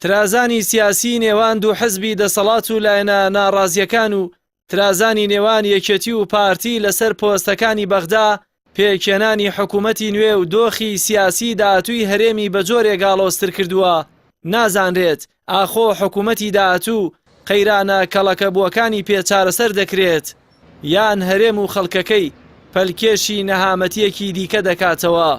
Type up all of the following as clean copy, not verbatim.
ترازانی سیاسیی نێوان دوو حزبی دەسەڵات و لایەنە ناڕازییەکان و ترازانی نێوان یەکێتی و پارتی لەسەر پۆستەکانی بەغدا، پێکهێنانی حکومەتی نوێ و دۆخی سیاسی داهاتووی هەرێمی بەجۆرێک ئاڵۆزتر کردووە، نازانرێت ئاخۆ حکومەتی داهاتوو قەیرانە کەڵەکەبووەکانی پێ چارەسەر دەکرێت یان هەرێم و خەڵکەکەی پەلکێشی نەهامەتییەکی دیکە دەکاتەوە.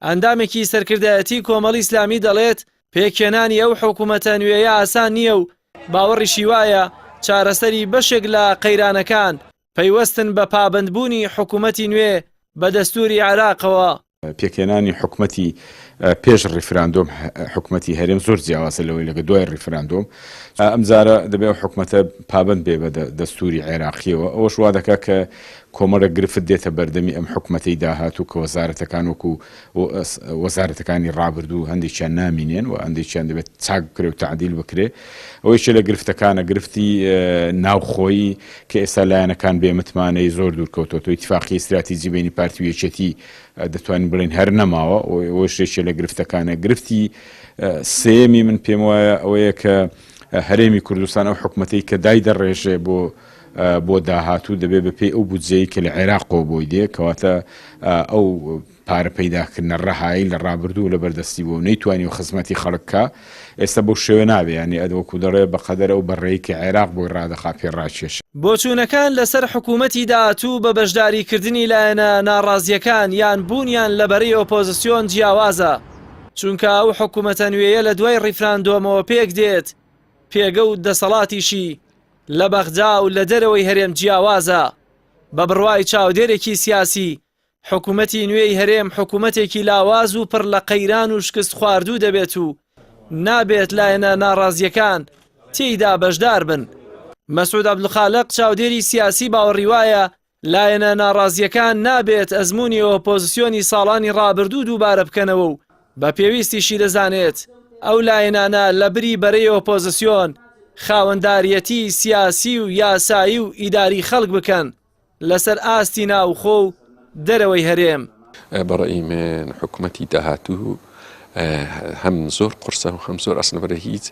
ئەندامێکی سەرکردایەتی کۆمەڵی ئیسلامی دەڵێت، پێکهێنانی ئەو حکومەتە نوێیە ئاسان نییە و باوەڕیشی وایە چارەسەری بەشێک لە قەیرانەکان پەیوەستن بە پابەندبوونی حکومەتی نوێ بە دەستووری عێراقەوە. پێکهێنانی حکومەتی پێش ڕیفراندۆم حکومەتی هەرێم زۆر جیاوازە لەوەی لەگە دوای ڕیفراندۆم ئەمجارە دەبێ ئەو حکومەتە پابەند بێ بە دەستوری عێراقیەوە ئەوەش وا دەکات کە کۆمەڵێک گرفت دێتە بەردەمی ئەم حکومەتەی داهاتوو کە وەزارەتەکان وەکو وەزارەتەکانی ڕابردوو هەندێکیان نامینێن و هەندێکیان دەبێت چاک بکرێ و تەعدیل بکرێ. ئەوە یەکێ لە گرفتەکانە، گرفتی ناوخۆیی کە ئێستا لایەنەکان بێ متمانەی زۆر دوور کەوتۆتەوە، ئیتفاقی ئیستراتیجی بەینی پارتی و یەکێتی دەتوانین بڵێین هەر نەماوە، ئەوەش یەکێ لە گرفتەکانە. گرفتی سێیەمی من پێم وایە ئەوەیە کە هەرێمی کوردستان ئەو حکومەتەی کە دایدەڕێژێ بۆ بۆ داهاتوو دەبێ بەپێی ئەو بودجەیەی کە لە عێراقەوە بۆی دێ، کەواتە ئەو پارە پەیداکردنە ڕەهایەی لە ڕابردوو لەبەر دەستی بووە و نەیتوانیوە خزمەتی خەڵک بکا، ئێستا بەو شێوە نابێ، یانی ئەد وەکوو دەڵێ بە قەدەر ئەو بەڕەی کە عێراق بۆی ڕادەخا پێ ڕاکێشە. بۆچوونەکان لەسەر حکوومەتی داهاتوو بە بەشداریکردنی لایەنە ناڕازییەکان یان بوونیان لە بەرەی ئۆپۆزسیۆن جیاوازە، چونکە ئەو حکوومەتە نوێیە لە دوای ڕیفراندۆمەوە پێکدێت، پێگە و دەسەڵاتیشی لە بەغدا و لە دەرەوەی هەرێم جیاوازە. بە بڕوای چاودێرێکی سیاسی، حکومەتی نوێی هەرێم حکومەتێکی لاواز و پڕ لە قەیران و شکستخواردوو دەبێت و نابێت لایەنە ناڕازییەکان تێیدا بەشدار بن. مەسعود عەبدولخالق چاودێری سیاسی باوەڕی وایە لایەنە ناڕازییەکان نابێت ئەزموونی ئۆپۆزسیۆنی ساڵانی ڕابردوو دووبارە بکەنەوە و بە پێویستیشی دەزانێت ئەو لایەنانە لە بری بەرەی ئۆپۆزسیۆن خاوەنداریەتی سیاسی و یاسایی و ئیداری خەڵک بکەن لەسەر ئاستی ناوخۆ و دەرەوەی هەرێم. بە ڕەئی من حکومەتی داهاتوو هەم زۆر قورسە و هەم زۆر ئەسنە بەرە هیچ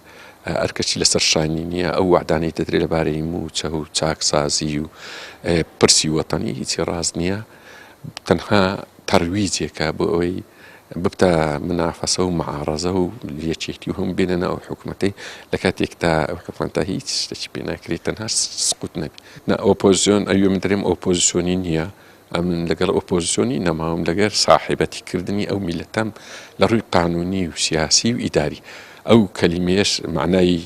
ئەرکەچی لەسەر شانی نییە ئەو وعدانەی دەدرێت لەبارەی مووچە و چاکسازی و پرسی وەتەنی هیچی ڕاست نییە تەنها تەرویجێکە بۆ ئەوەی ببتە منافەسە و معارەزە و یەکێتی و هەم بێنە ئەو حکومەتەی لە کاتێکدا ئەو حکومەتە هیچ شتێکی پێ ناکرێت تەنها سقوت نەبێت نا ئۆپۆزسیۆن ئەوێ من دەرێم ئۆپۆزسیۆنی نییە ئەمن لەگەڵ ئۆپۆزسیۆنی نەماوم لەگەر ساحێبەتی کردنی ئەو میلەتەم لە ڕووی قانونی و سیاسی و ئیداری ئەو کەلیمەیەش معنای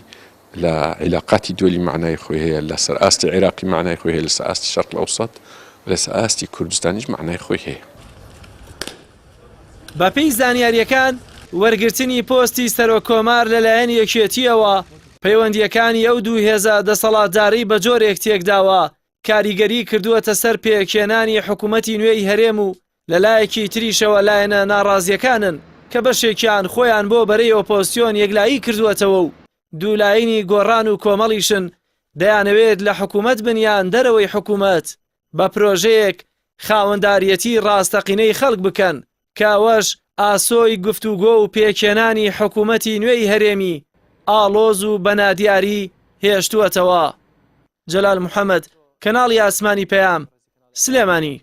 لە عیلاقاتی دولی معنای خۆی هەیە لەسەر ئاستی عێراقی معنای خۆی هەیە لەسەر ئاستی شەرق ئەوسەت لەسەر ئاستی کوردستانیش معنای خۆی هەیە. بەپێی زانیارییەکان، وەرگرتنی پۆستی سەرۆک کۆمار لەلایەن یەکێتییەوە، پەیوەندییەکانی ئەو دوو هێزە دەسەڵاتدارەی بەجۆرێک تێکداوە، کاریگەری کردووەتە سەر پێکهێنانی حکومەتی نوێی هەرێم و لەلایەکی تریشەوە لایەنە ناڕازییەکانن کە بەشێکیان خۆیان بۆ بەرەی ئۆپۆزسیۆن یەکلایی کردووەتەوە و دوو لایەنی گۆڕان و کۆمەڵیشن دەیانەوێت لە حکومەت بن یان دەرەوەی حکومەت بە پرۆژەیەک خاوەنداریەتی ڕاستەقینەی خەڵک بکەن کە ئەوەش ئاسۆی گفتوگۆ و پێکهێنانی حکومەتی نوێی هەرێمی ئاڵۆز و بە نادیاری هێشتووەتەوە. جەلال محەمەد، کەناڵی ئاسمانی پەیام، سلێمانی.